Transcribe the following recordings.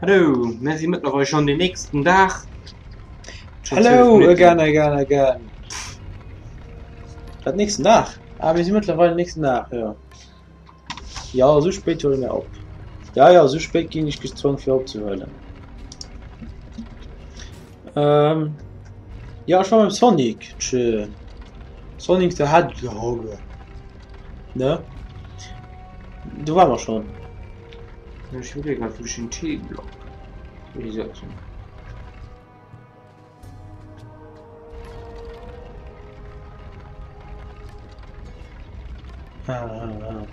Hallo, mir si mëttlerweil schonn den nächsten Dag. Schon 12 Hello Minutten. again, again, again. Wat nächsten Dag? Ah, mir si mëttlerweil den nächsten Dag, jo. Jo, esou spéit huele mir op. Ja, ja, esou spéit ginn ech gezwongen fir opzehuelen. Ähm, ja, ech war beim Sonic. Tschö. Sonic the Hedgehog. Ne? Do ware mer schonn. Ech iwwerleeë grad, wou ech den T-Block hisetzen.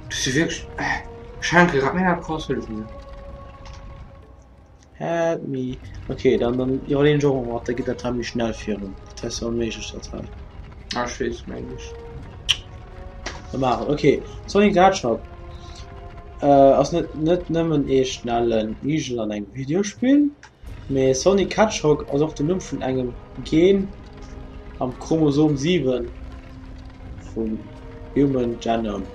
Du si wierklech ech hänke grad mega krass hëllef mir. Help me. Okay, dann, dann iwwerleeën ech och emol mat, da geet dat hei méi schnell virun. Dat ass onméiglech dat hei. Ah, ech weess, meng ech. Mir maachen, okay. Sonic the Hedgehog äh, ass net, net nëmmen ee schnellen Igel an engem Videospill, mee Sonic Hedgehog ass och den Numm vun engem Gen am Chromosom 7 vum Human Genome.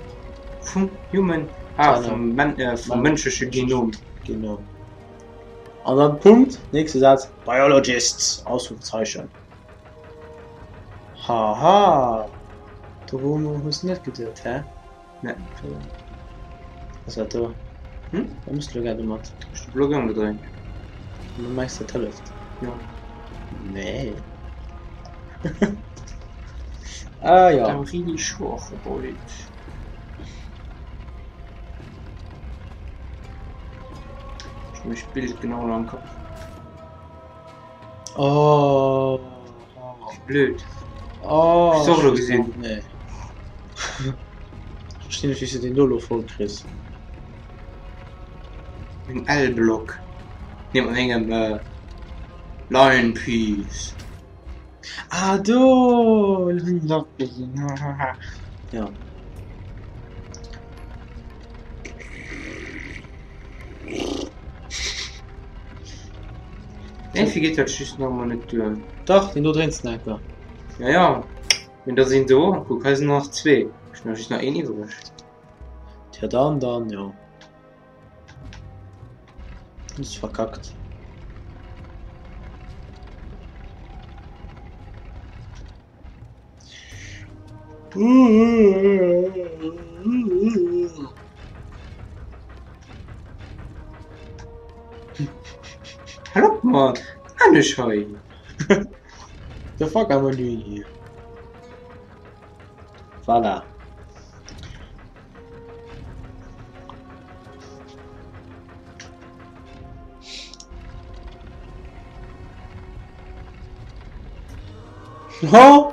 Vum Human, ah, Genome. vum, Men äh, vum mënschleche Genom. Genom. An dann Punkt, nächste Saz, Biologists, Ausrufezeichen. Haha, dorun hues de net geduet, hä? Nee. Was dat do? Hm? Wat mëss du lo grad domat? Ech de Block ëmgedréint. An du mengs dat hëlleft? Jo. Nee. Ah ja. I'm really sure about it. Ech hu mech d'Bild genau am Kapp. Oh. Wéi blöd. Oh. Hues du och elo gesinn? Nee. Ech verstinn net wéi s du deen do elo voll kriss. En L-Block. Nee mat mengem Lion Peace. Ah do! Elo hunn ech och gesinn. Ja. Iergendwéi geet dat just nach emol net duer. Dach, deen do dréins den enker. Ja, ja, mee da sinn do, kuck, hei sinn nach zwee. Ech hunn nach just nach een iwwreg. Tja, dann, dann, jo. Hues verkackt. Hal op mat anesch hei. The fuck am I doing here? Voilà. Ho!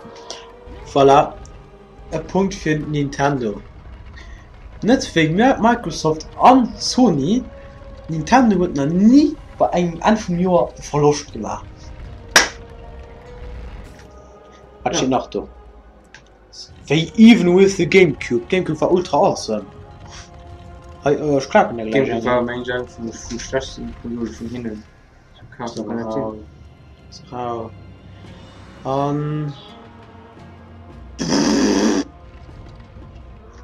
Voilà, e Punkt fir Nintendo. Net wéi Microsoft an Sony, Nintendo huet nach ni bei engem Enn vum Joer e Verloscht gemaach. Wat steet nach do? Wéi even with the Gamecube, Gamecube war ultra awesome. Hei, ech klaken der gläich Gamecube war mengen ech eng vun vum schlechtsten Konsole vun hinnen. So rau. So rau. An.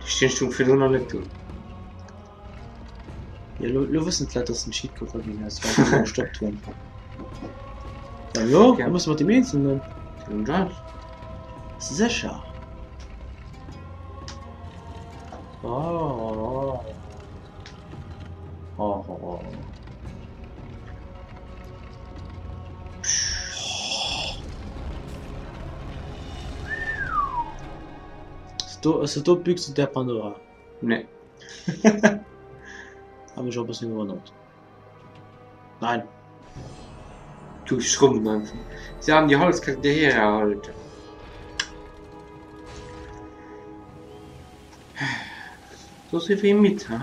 Déi stinn stung virdrun nach net do. Jo, lo, lo wëssen d'Leit, dass den Cheatcode aginn ass, well se gestoppt hunn. Ja, lo, da muss mat dem Eenzelnen. Sécher. Oh. Oh, oh, oh. Do, ass dat do d'Büchse der Pandora? Nee. Hab mech och e bëssen gewonnert. Nein. Du schrumpft einfach. Sie haben die Halskette der Hera erhalten. Du si wéi midd he?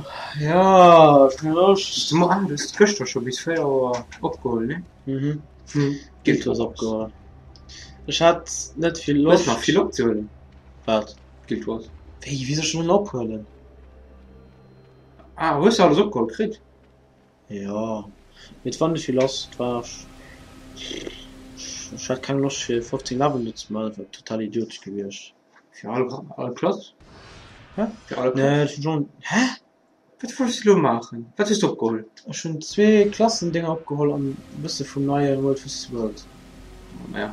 Ja, ech hunn Loscht. Du ah, du hues gëschter scho bis 4 Auer opgeholl, ne? Mhm. Hm. Guild Wars opgeholl. Ech hat net vill Du hues Loscht. nach vill opzehuelen. Wat? Guild Wars. Wéi, wéi soll ech denn ophuelen? Ah, hues du alles opgeholl kritt? Jo, mee et war net vill lass. Et war, ech hat keng Loscht fir 15 Level do ze maachen, dat war total idiotesch gewiescht. Fir all, all Klass? Hä? Fir all Nee, Klass? ech hunn schonn, hä? Wat wollts de lo maachen? Wat hues de opgeholl? Ech hunn zwee Klassendinger opgeholl an e bësse vum neie World vs. World. Naja,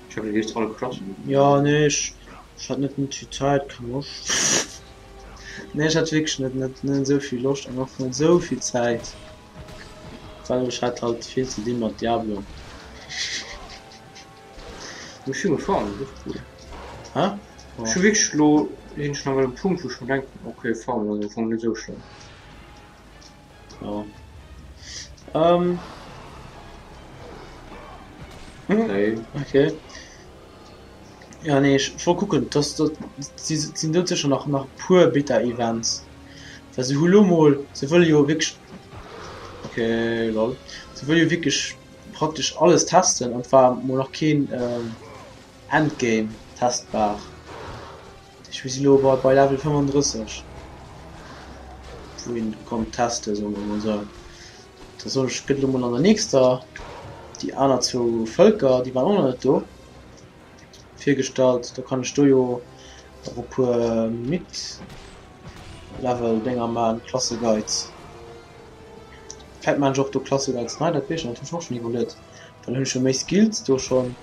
ech hat geduecht all Klassen. Jo, nee, ech ech hat net net vill Zäit, keng Loscht. Nee, ech hat wierklech net net net esou vill Loscht an och net esou vill Zäit, well ech hat halt vill ze di mat Diablo. Ech hu gefarmt, dat ass cool. Hä? Ech hu wierklech elo sinn ech nach un engem Punkt wou ech mer denken, ok farmen ass am Fong net esou schlëmm. Jo. Ähm. Okay. Okay. Ja nee, ech wollt kucken, dass dat si sinn do sécher nach nach e puer Beta-Events, well se hu lo mol, se wëlle jo wierklech, okay lol, se wëlle jo wierklech praktesch alles testen an et war mol nach keen Endgame testbar. Ech mir si lo bei bei Level 35 wou een konnt teste soe mer mol sou. Da soen ech gëtt elo mol an der nächster déi aner zwou Vëlker déi waren och nach net do virgestallt. Da kann ech do jo och e puer Mid Level Dénger man, Klasseguides. Vläit maan ech och do Klasseguides nei, dat weess ech net, hunn ech och schonn iwwerluet, well hunn ech jo méi Skills do schonn.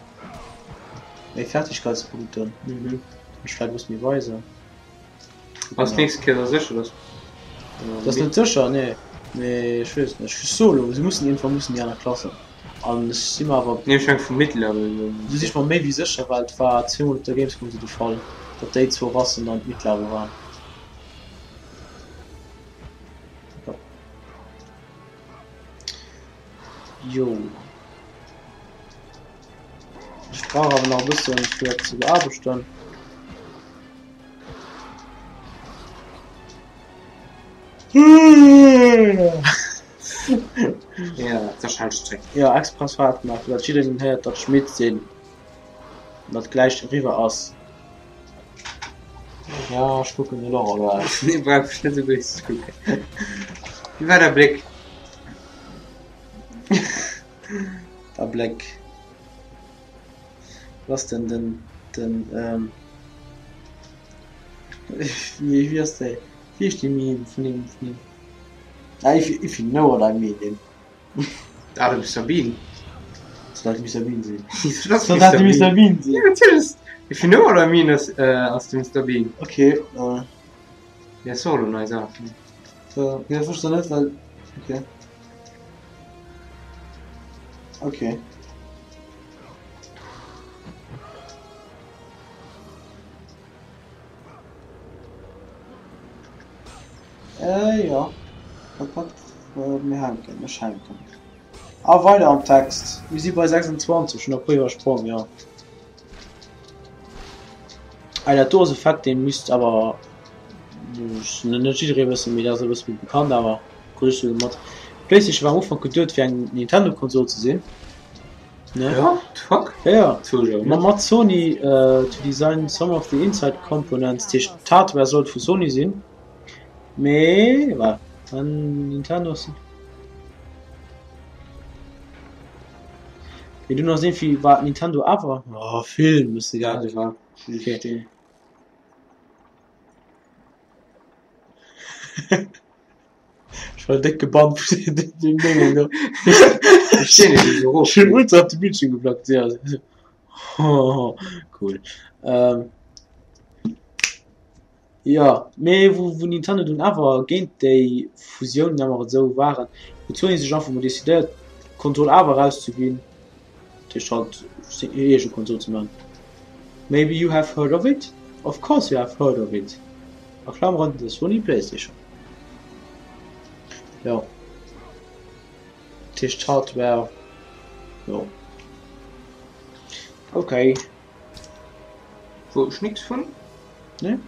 Méi Fertigkeitspunkten. Mhm. Ech vläit e bësse méi weisen. Ass d'nächst Kéier da sécher, dass. Dat ass net sécher, nee. Mee ech weess et net. Ech soe lo, se mussen iergendwann mussen déi aner Klassen. An ech si mer awer. Nee, ech mengen vum Mid-Level. Do si ech mer méi wéi sécher, well et war zweemol op der Gamescom esou de Fall, datt déi zwou Rassen dann d'Mid-Level waren. Jo. Jo. Ech brauch awer nach e bëssen fir dat ze beaarbechten. Ja, dat ass halt Streck. Ja, express Faart gemaach, fir datt jiddereen héiert, datt ech midd sinn an datt gläich eriwwer ass. Ja, ech kucken elo och ewech. Nee, brauch ech net esou béis ze kucken. Wéi war däi Bléck? Der Bléck. Wat ass denn den den ähm wéi wéi ass déi wéi heescht déi Meme vun deem vun deem ah if if you know what I mean deem. Ah de Mister Bean. Soll dat de Mister Bean sinn? Dat Soll dat de Mister Bean sinn? Ja natierlech. If you know what I mean ass ass de Mister Bean. Okay äh. Ja solo nei Saachen. So, okay, dat wosst ech net well okay. Okay. Äh, ja. Dat, dat, äh, mir hänken, ech hänken. A weider am Text. Mir si bei 26, hunn e puer iwwersprong, jo. Ah, dat do ass e Fakt, dee misst awer net jidderee wëssen, mee dat ass e bësse méi bekannt awer krut ech esou mat. D'Playstation war am Ufank geduet fir eng Nintendo-Konsol ze sinn, ne? Ja, what the fuck? Ja, ja. Dat wosst ech awer Ma net. mat Sony to design some of the inside components, dat heescht d'Hardware sollt vu Sony sinn, mee voilà, Nintendo ass. Mee dunn ass iergendwéi war Nintendo awer oh Film ass Ja, egal. dat war Okay. Ech war déck gebannt vun deem Déngen do. Ech stinn net esou erof. Ech hunn ultra op de Bildschierm geblackt. Ja. Cool. Ähm. Jo, mee wou wou Nintendo dunn awer géint déi Fusioun, nenne mer et esou, waren, huet Sony sech einfach mol decidéiert d'Konsol awer erauszeginn, dat heescht halt seng eege Konsol ze man. Maybe you have heard of it? Of course you have heard of it, a Klammeren, the Sony PlayStation. Jo, dat heescht d'Hardware, jo, okay. Wou ech nix vun. Nee?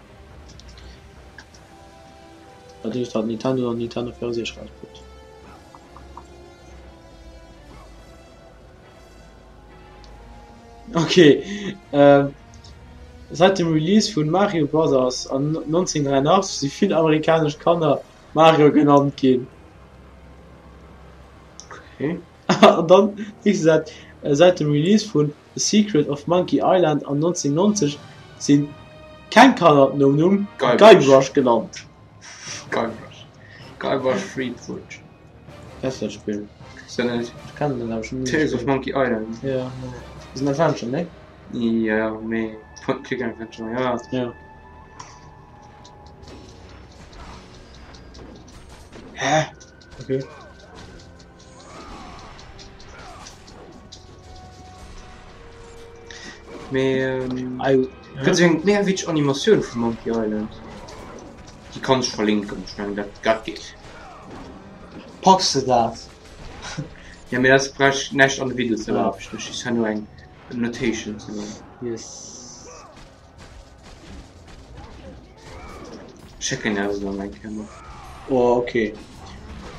Dat heescht dat Nintendo an Nintendo 64 rausbruet. Okay. Ähm, seit dem Release vun Mario Brothers an 1983 si vill amerikanesch Kanner Mario genannt ginn. Okay. An dann nächste Säit, seit dem Release vun The Secret of Monkey Island an 1990 si keng Kanner nom Numm Guybrush Guybrush genannt. Guybrush. Guybrush Threepwood. Kennst du dat Spill? Kennst du net? Ech kennen dat awer schon ni Tales of gespillt. Monkey Island. Ja, ass en Adventure, ne? Ja, mee Point Click Adventure, ja. Ja. Hä? Okay. Mee ähm, Ei, gëtt esou eng mega witzeg Animatioun vu Monkey Island. Déi kann ech verlinken, ech mengen dat dat geet. Packs de dat? Ja, mee dat brauch näischt an de Video ze beaarbechten, ech just herno eng Notation ze man. Yes. Schécken der se dann eng Kéier nach. Oh, okay.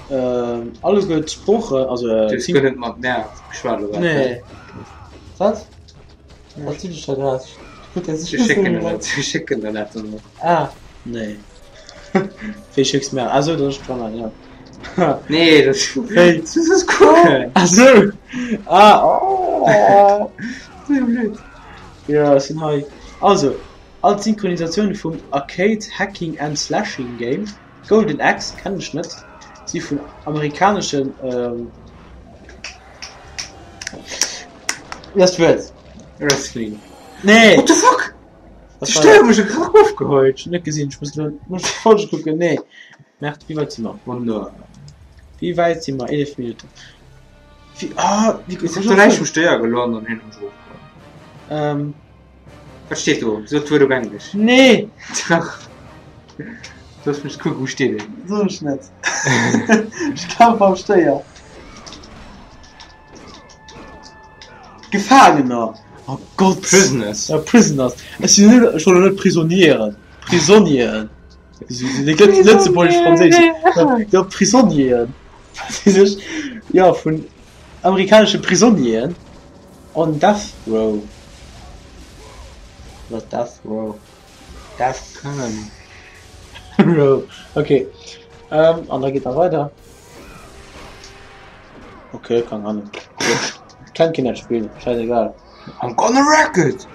Ähm, alleguer d'Sproochen, also Du hues guer net mat mär geschwat oder wat? Nee. Wat? Wat sinn ech da grad? Ech schécken der dat, ech schécken der dat dann nach. Ah, nee. Wéi schécks mär? Ah sou, dat ass dran, ja. Nee, dat Wéi? Du soss kucken. Ah sou! Ah, oh! Sou blöd. Jo, ech sinn hei. Also, all d'Synchronisatioune vum Arcade Hacking and Slashing Game Golden Axe, kennen ech net, si vun amerikaneschen, wéi ass d'Wuert? Wrestling. Nee! What the fuck? Was De war Stéier dat? huet mech grad ofgeholt. Ech hunn net gesinn, ech muss elo muss ech d'Folge kucken. Nee, Merde, wéi wäit si mer? Oh no. Wéi wäit si mer? 11 Minutten. Wéi, ah, wéi Ech op der Läich vum Stéier gelant an hien huet mech ofgeholt. Ähm. Wat steet do? Sot d'Wuert op Englesch. Nee! Dach. Looss mech kucken, wou steet et? Soen ech net. Ech kafe mam Stéier. Gefaangener! Oh Gott! Prisoners. Ja, Prisoners. Ech sinn net, ech wollt elo net Prisonnieren. Prisonnieren. Lëtzebuergesch, Franséisch. Ja, Prisonnieren. Wat weess ech. Jo, vun amerikanesche Prisonnieren on death row. Oder death row. Death row. Okay. Ähm, an da geet nach weider. Okay, keng Ahnung. Kennt keen dat Spill, scheißegal. I'm gonna wreck it!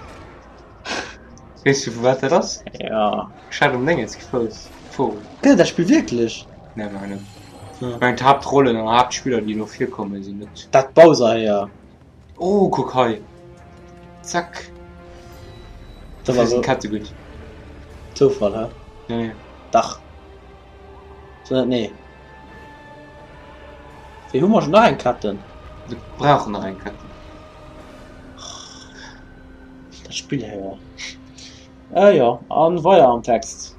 Weess du vu wat dat ass? Ja. Ech hat um Déngens gefouss, Forum. Gëtt et dat Spill wierklech? Nee, meng net. Ech mengen d'Haaptrollen an Haaptspiller déi do virkommen sinn net. Dat Bowser héier. Oh kuck hei. Zack. Dat war Dofir sinn so d'Kette gutt. Zoufall, hä? Nee, nee. Dach. So net nee. Wéi hu mer schon nach eng Ketten? Mir brauchen nach eng Ketten. Dat Spill héier. Äh jo, an weider am Text.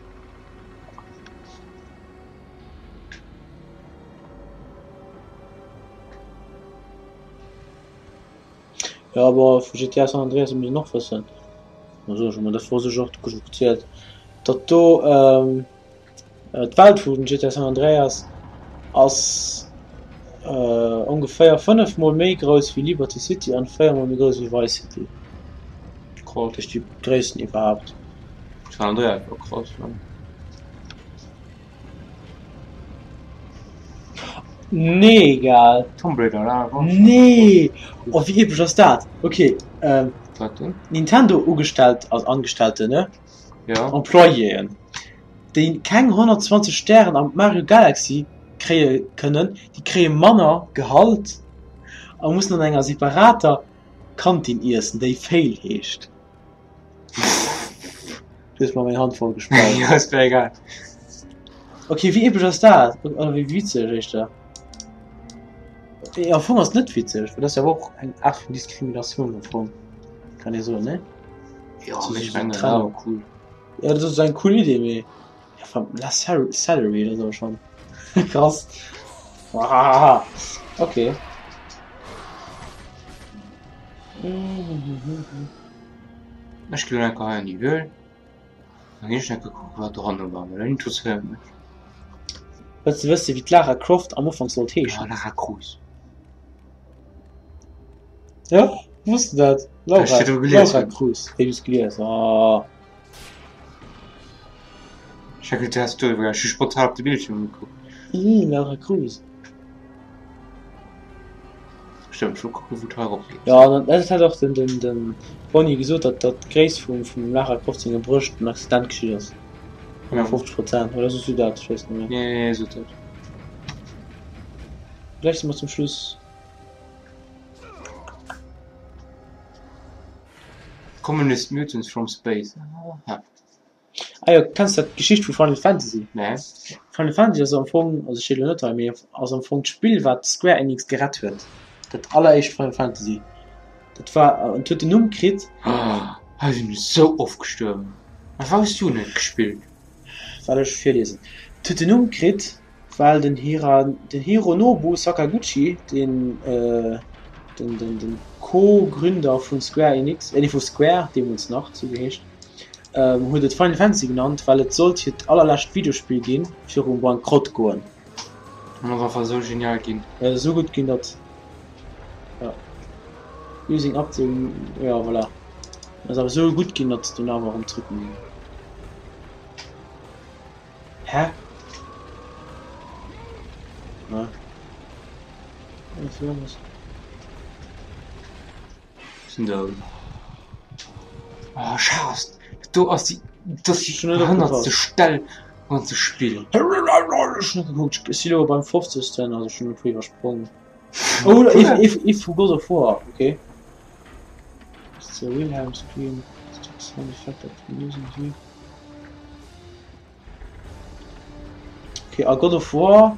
Jo bon, vu GTA San Andreas muss een och wëssen, also ech hu mer dat viru sech och gezielt, datt do d'Welt vu GTA San Andreas ass ongeféier 5 mol méi grouss wéi Liberty City an 4 mol méi grouss wéi Vice City. Krass. Dat heescht déi gréissten iwwerhaapt. San Andreas war krass, ne? Nee egal. Tomb Raider Lara Croft. Nee! Oh wéi epesch ass dat? Ok, ähm, Wat denn? Nintendo Ugestellt, also Angestellte ne? Ja. Employéen, déi keng 120 Stären am Mario Galaxy kréie kënnen, déi kréie manner Gehalt a mussen an enger separater Kantin iessen, déi Fail heescht. Du hues mer meng Hand voll gespaut. Ja, ist mir egal. Okay, wéi epesch ass dat? Oder wéi witzeg éischter? Am Fong ass et net witzeg, well dat ass jo awer och eng Aart vun Diskriminatioun am Fong, kann ee soen, ne? Ja, So, mee ech so mengen, dat ass Trennung. awer cool. Ja, dat ass eng cool Idee, mee ja, vor allem less salary, dat ass awer schonn krass. Wahahaha. Okay. Ech ginn elo enker hei an déi Höhl. Dann ginn ech enker kucken, wat dohanne war, well dat interesséiert mech. Wëlls de wësse wéi d'Lara Croft am Ufank sollt Ja, heeschen? Lara Cruz. Ja, wosst de dat? Ech Laura, virdru gelies Laura hunn. Cruz, wéi du es gelies? Oh. Ech hat geduecht, du häss doriwwer, ech hu spontan op de Bildschirm gekuckt. Ih, Lara Cruz. Stëmmt, ech wëll kucken, wou d'hei erop geet. Jo, an dat hat och den, den, den Bonny gesot, datt datt d'Gréisst vum, vum Lara Croft senge Brëscht en Accident geschitt ass. Ja. 50 Prozent, oder soss du dat? Ech weess net méi. Nee, nee, sot dat. Gläich si mer zum Schluss. Communist Mutants from Space. Aha. Ah jo, kenns dat d'Geschicht vu Final Fantasy? Nee. Final Fantasy ass am Fong, also steet elo net hei, mee ass am Fong d'Spill wat Square Enix gerett huet. Dat alleréischt Final Fantasy. Dat war, et huet den Numm kritt. Oh, hei sinn ech sou oft gestuerwen. A wou hues du net gespillt? Well ech virliesen. Et huet den Numm kritt, well den Hira, den Hironobu Sakaguchi, den, den, den, den Co-Gründer vun Square Enix, äh nee vu Square deemools nach sou geheescht, huet et Final Fantasy genannt, well et sollt hiert allerlescht Videospill ginn, virum Bankrott goen. An ass einfach esou genial ginn. Et ass esou gutt ginn, datt, ja, using up the, ja voilà, et ass awer esou gutt ginn, datt se dunn awer erëm zrëck hunn. Hä? Ja. Sinn dout. Oh, Schaass! Do ass déi, dat ass déi behënnertste Stell am ganze Spill. Ech hunn net gekuckt, ech si lo beim 50. Also ech hunn e puer iwwersprongen. Oh, if, if, if vu God of War, okay. The Wilhelm Scream, Sound Effect of Using View. Okay, a God of War,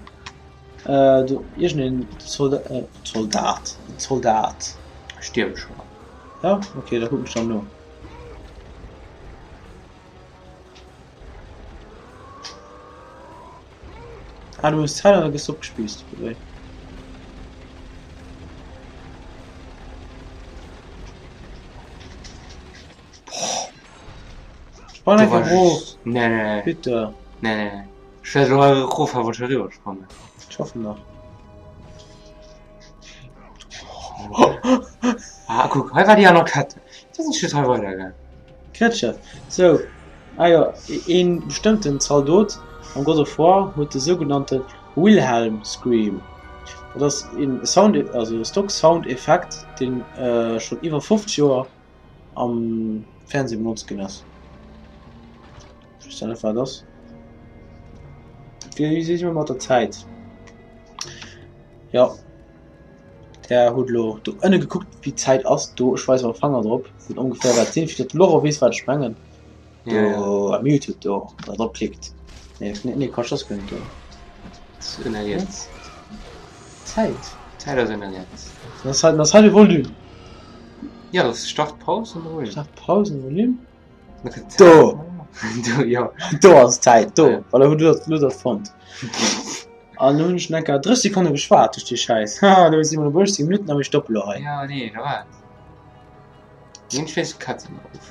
äh, do, iergendeen Solda äh, Soldat, Soldat. Stierwe scho. Ja, okay, da kucken ech dann no. Ah, du hues Zäit an da gëss du opgespießt, oder wéi? Sprang einfach erof. Nee, nee, nee. Bitte. Nee, nee, nee. Ech wäert elo hei erof wann ech eriwwer sprangen. Ech hoffen nach. Ah, kuck, hei war déi aner Kette. Da sinn ech net hei weidergaangen. Kretsche. Sou, ah jo, een bestëmmten Zaldot am God of War huet de sougenannte Wilhelm Scream. Dat ass een Sound, also Stock Sound Effekt, deen schonn iwwer 50 Joer am Fernseh benotzt ginn ass. Ech weess zwar net wat et ass. Wéi si mer mat der Zäit? Jo der hutt elo do ënne gekuckt wéi d'Zäit ass do. Ech weise mam Fanger drop wou ongeféier wat sinn, fir datt de Laurent weess wat ech mengen. Do am Youtube do wann der drop klickt. Nee nee Quatsch dat ass guer net do. Ënner riets. Zäit. D'Zäit ass ënner riets. Dat ass hei dat ass hei de Volume. Ja, dat ass Start, Pause an de Volume. Start, Pause an Volume. Do! Do, jo. Do ass d'Zäit, do. Voilà, hutt der elo dat fonnt. An elo hunn ech nach enker 30 Sekonne geschwat duerch dee Schäiss. Haha, elo si mer no 18 Minutten a mir stoppe elo hei. Ja, nee, da waart. Iergendwéi ass d'Ketten of.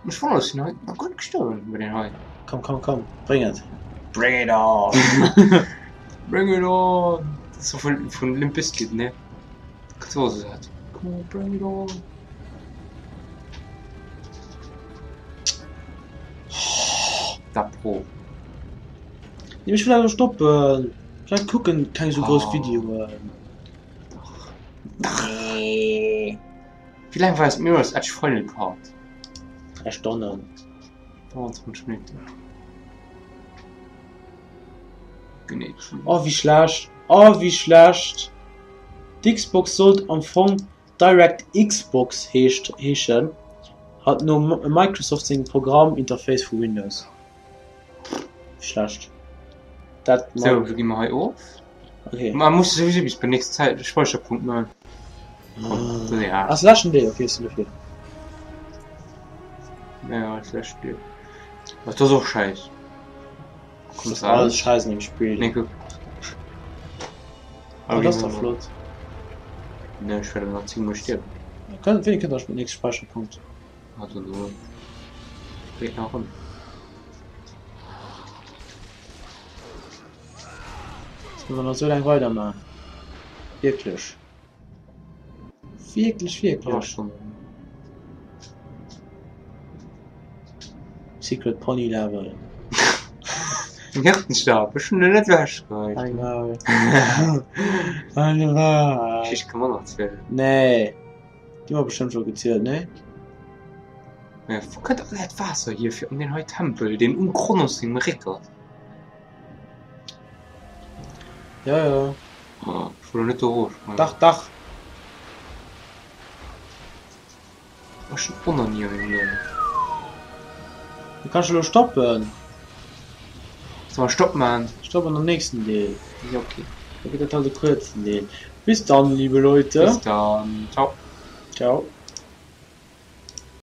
Ech wonnere, ech sinn hei nach guer net gestuerwen bei deem hei. Komm, komm, komm, bring et. Bring it on! Bring it on! Dat ass doch vun, vun Limp Bizkit, ne? Gëtt och esou dat. Come on, bring it on! Da pro. Nee, ech wëll awer stoppen. D'Leit kucken keng esou grouss Videoen. Dach. Dach. Nee. Wéi laang war eis Mirror's Edge Final Part? 3 Stonnen. 25 Minutten. Genee. Oh wéi schlecht, oh wéi schlecht. D'Xbox sollt am Fong DirectXbox heescht heeschen, halt nom Microsoft sengem Programm-Interface vu Windows. Schlecht. Dat Sou, lo gi mer hei of. Okay. Ma muss souwisou bis beim nächsten Zäit Speicherpunkt man. Ja. Ass leschten Deel, okay, sinn dofir. Ja, ass leschten Deel. Was das och scheiß. Kommst du alles scheiß in dem Spiel. Nee, guck. Oh, das ist doch flott. Ne, ich werde nach 10 Mal sterben. Können, wéini kënnt der nächste Speicherpunkt? Also do geet nach ëm. Sollen wir nach so lang weitermachen? Wierklech? Wierklech, wierklech? Schon. Secret Pony Level. Den Hirtenstab, ech hunn en net ewechgeheit. I know. I know. Geschicht kann man erzielen. Nee. Déi hu mer bestëmmt scho gezielt, nee? Mä wou kënnt all dat Waasser hier fir an deen hei Tempel, deen um Kronos sengem Réck ass? Ja, ja. Ech wëll lo net do erofsprangen. Dach, dach. Ech hunn och nach ni a mengem Liewen. Du kanns elo stoppen. Soll mer Stopp man? Stopp an am nächsten Deel. Ja, okay. Da gëtt dat halt e kuerzen Deel. Bis dann, liebe Leute. Bis dann. Ciao. Ciao.